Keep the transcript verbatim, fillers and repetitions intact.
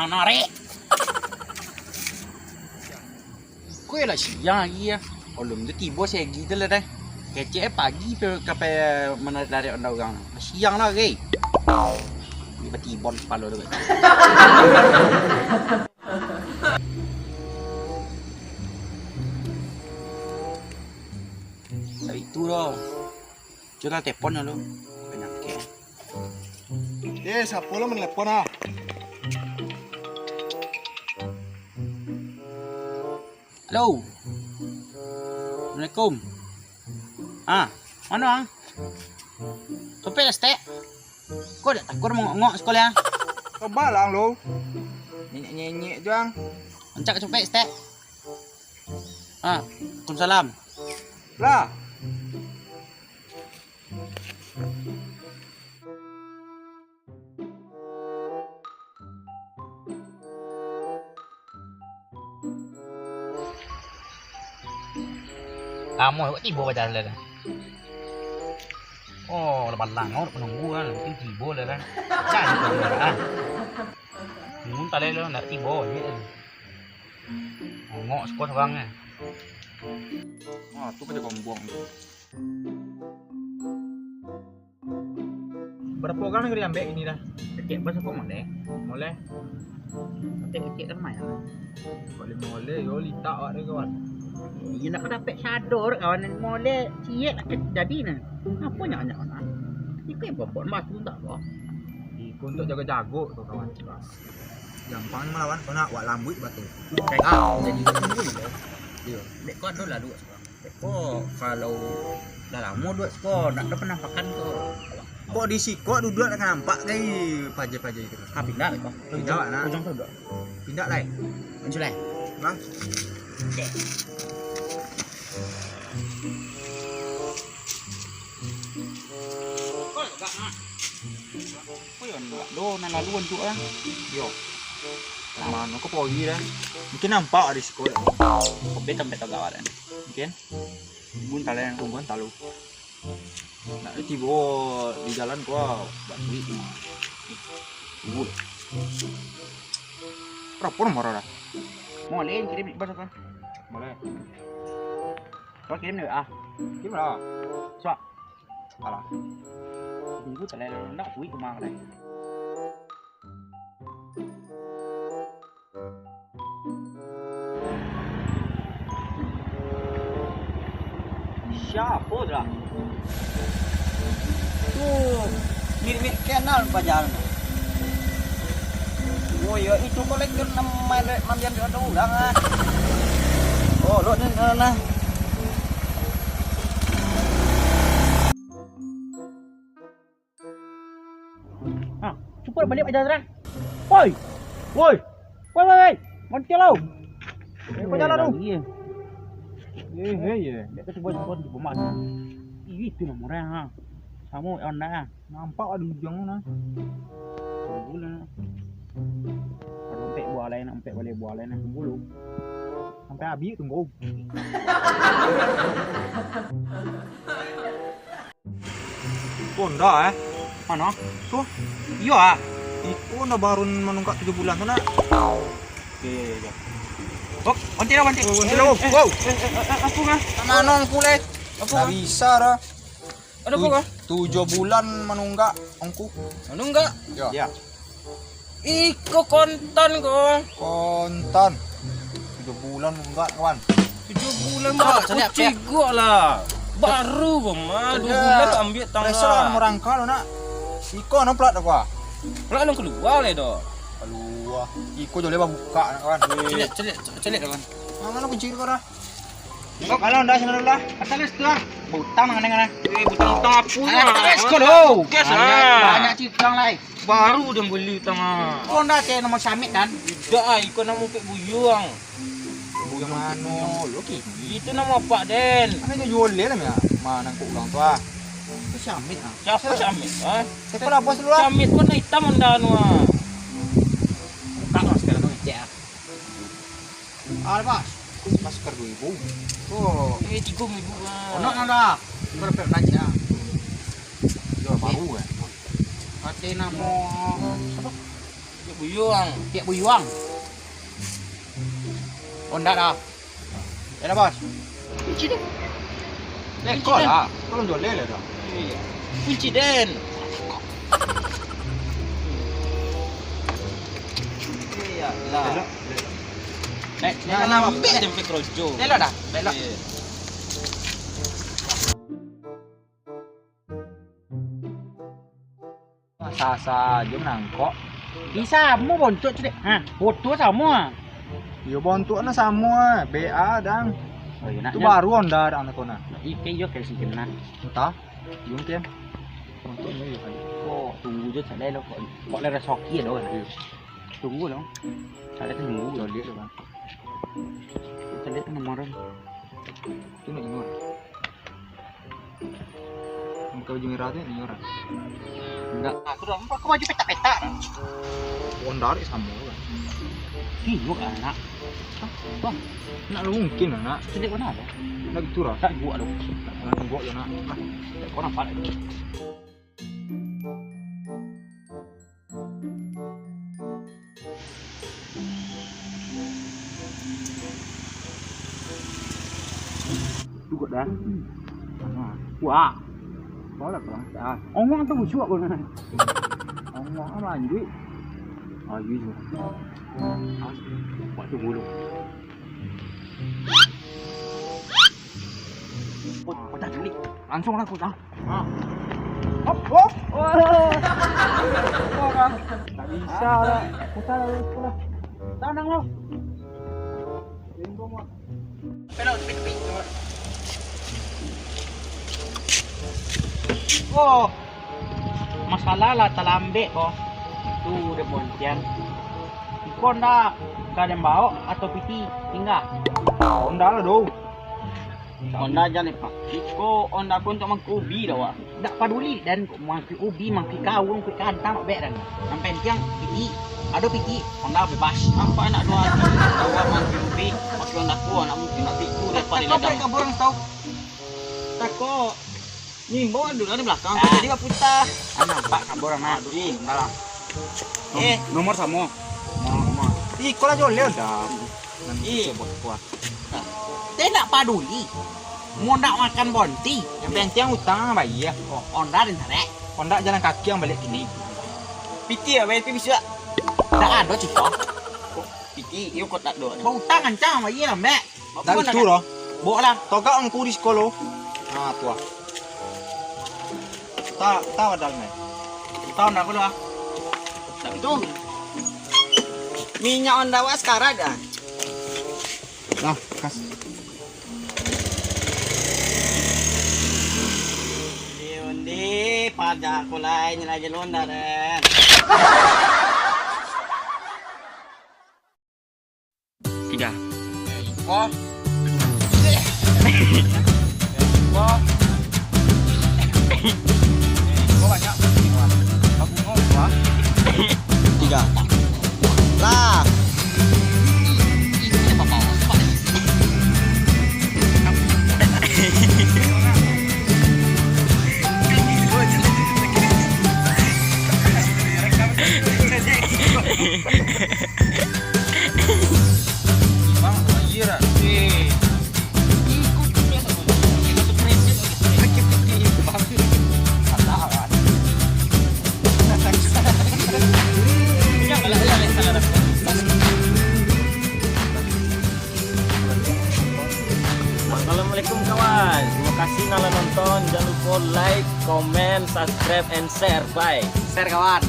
Narik. Kok lah siang lagi ya. Alun tu tibo segi tu lah dah. Kecek pagi tu kapai manarik-narik onda urang. Siang lah, gey. Ni batibon kepala tu, gey. Tak itu dah. Cuba telepon dulu. Penyakit. Eh, siapa lo menelepon ah? Halo. Assalamualaikum. Ah, mano ang? Copek lah, Stek. Kok dak takut mangok-ngok sekolah? Coba lah lo. Nyenyek-nyenyek tu ang. Ancak copek, Stek. Ah, Waalaikumsalam. Lah. Lamo kok tibo pacar lah dah. Oh, lah balang kau nak penunggu kan, mungkin tibo lah kan. Jangan tibo lah kan. Mun talai lah nak tibo je. Ngok sekolah seorang kan. Ah, tu pada gombong tu. Barapo urang nan ka diambek kini dah? Kecek bos apo moleh? Moleh. Kecek-kecek ramai lah. Kok limo moleh, yo litak awak tu kawan. Iyo nak dapek sado dek kawan nan moleh, ciek nak jadi nah. Apo nyak-nyak nah? Iko yang bobok batu tak apo? Iko untuk jago-jago tu kawan. Gampang ni malawan, kau nak wak lambuik batu. Ah, jadi tunggu ni. Iyo. Dek kau ado lalu. Ko, kalau lah lamo duduak siko, ndak ado panampakan ko. Kok di siko duduak ndak nampak gai paja-paja itu? Ha, pindah ko. Pindah, nak. Ujung tu duduak. Pindah lai. Muncul lai. Nah. Oke. Ko lah gak, nak. Ko yo ndak do nan lalu untuak lah. Yo. Mano ko pagi dah. Mungkin nampak di siko. Ko bet sampai tagak dah. Mungkin. Bun talai, bun talu. Nak tibo di jalan ko, buat duit. Ibu. Barapo nomor dah? Moleh kirim di bos apa? Moleh. Kau kirim di W A. Kirim lah. Suak. Alah. Ibu talai, ndak duit rumah lai. Siapo tu lah? Tu, mirip-mirip kenal paja tu. Oh, iyo, itu kolektor nan main rek mambian duit urang ah. Oh, lo ni, nah, nah. Ha, cubo baliak paja tu dah. Woi! Woi! Woi, woi, woi! Montiel lo! Paja lah tu! Eh, eh, ye. Dek tu cubo, cubo di rumah. Ih, itu nomor ha. Samo onda ha. Nampak lah di ujung tu nah. Tunggu lah. Kalau ompek buah lain, ompek baliak buah lain, tunggu lu. Sampai habis tunggu. Honda, eh? Mano? Tu? Iyo, ah. Iko Honda baru manunggak tujuah bulan tu, nak. Oke, oke, oke. Oh, banti dah, banti. Oh, banti dah, oh. Eh, eh, eh, eh, apa, Kak? Mano aku, leh? Apa, Kak? Ndak bisa dah. Ada apa, Kak? Tujuah bulan manunggak, ongku. Manunggak? Yo. Ya. Iko kontan ko. Kontan. Tujuah bulan manunggak, kawan. Tujuah bulan. Kak, caliak, caliak. Cigok lah. Baru ko mah, duo bulan ambiak tangah. Pressure lah marangka lo, nak. Iko no plat dah, kawan. Plat no kalua leh doh. Kalua. Iko joleh babuka, nak, kawan. Caliak, caliak, caliak, kawan. Mano kunci ko dah? Kau kalau ndak salah lah. Asal situ ah. Butang nang nang. Eh, butang-butang apa? Anak lah? Kes ko lo. Kes banyak, ah. Banyak citang lai. Baru dia beli tangah. Kau ndak cek nomor Syamik kan? Tidak ah, iko namo Pek Buyuang. Buyuang mano lo kini? Itu namo Pak Den. Ane jo jual lah ya. Mana kok urang tu ah? Itu Syamik ah. Siapa Syamik ah? Siapa lah bos lu ah? Syamik pun hitam onda anu ah. Buka lah sekarang tu cek ah. Ah, Mas. Masker dua ribu. Oh. Eh, tigo ribu lah. Ono nang dah. Berapa nak cek ah? Jual baru kan. Pakai namo apa? Buyuang. Tiak buyuang. Oh, ndak dah. Ya lah, Bos. Kunci den. Leko lah. Tolong joleh lah dah. Iya. Kunci den. Iya lah. Belok, belok. Nek, nek lah, ambek den pikir rojo. Belok dah, belok. Iya. Sasa jo manangkok. Ih, samo bontuak tu, Dek. Ha, foto samo ah. Iyo, bontuak nah samo ah. B A, dang. Oh, iyo, nak. Tu baru Honda, dang, nak kona. Ih, kayak iyo, kayak si Genah. Entah. Iyo, mungkin. Bontuaknyo iyo, kan. Oh, tunggu jo, sadai lo. Kok, kok lere soki lo, kan? Iyo. Tunggu lo. Sadai tu tunggu. Iyo, lihat lo, kan. Sadai tu nomor. Tu nak nomor. Muka baju merah tu ni orang. Enggak. Aku dah nampak kau baju petak-petak. Honda dek samo lah. Iyo lah, nak. Hah? Bang, nak lu mungkin lah, nak. Sedek mana ada? Nak gitu lah. Tak buat lu. Nak buat ya, nak. Ah, tak kau nampak lagi. Cukup dah. Wah. Kau lah kurang. Ah, ongong tu busuak kau nah. Ongong ah lanjut. Ah, iya juga. Ah, buat tu dulu. Kau, kau tak curi. Langsung lah kau dah. Ha. Hop, hop. Wah. Tak bisa lah. Susah lah. Tenang lah. Pelok tepi-tepi. Oh. Masalah lah talambek ko. Tu udah bontian. Iko ndak ka den baok atau piti tingga? Ndak lah, doh. Honda jan lepak. Iko Honda ko untuak mangkubi dah, wak. Ndak paduli den ko mangkubi, mangkubi kau, mangkubi kantang, bek den. Yang penting piti, ado piti, Honda bebas. Nampak nak dua, dua mangkubi, pakai Honda ko, nak mungkin nak tipu lepak di ladang. Kau beri kabar orang tahu. Tako. Ni, bawa dulu di belakang, jadi baputa. Ah, nampak kabur anak. Aduh, ni, dalam. Eh. Nomor samo. Nomor, nomor. Ih, kau lah joleh dah. Nanti ih. Coba kuat. Dia nak paduli. Mau nak makan bonti. Yang penting utang bayar. Oh, Honda dan tarik. Honda jalan kaki yang balik kini. Piti ya, bayar piti bisa. Tak ada ciko. Piti, iyo kok tak ada. Kau utang ancang bayar, Mbak. Dah itu lah. Bawa lah. Togak angku di sekolah. Ah, tu ah. Ta, ta wadal mai. Ta ndak perlu ah. Tak itu. Minyak Honda wak sakarat dah. Lah, kas. Undi, undi, pajak aku lain lagi Honda deh. Tiga. Wah. Wah. Wah, banyak. Aku mau, wah. Tiga. Lah. Bang, bayar ah. Eh. Assalamualaikum kawan. Terima kasih nan lah nonton. Jangan lupa like, comment, subscribe, and share. Bye. Share kawan.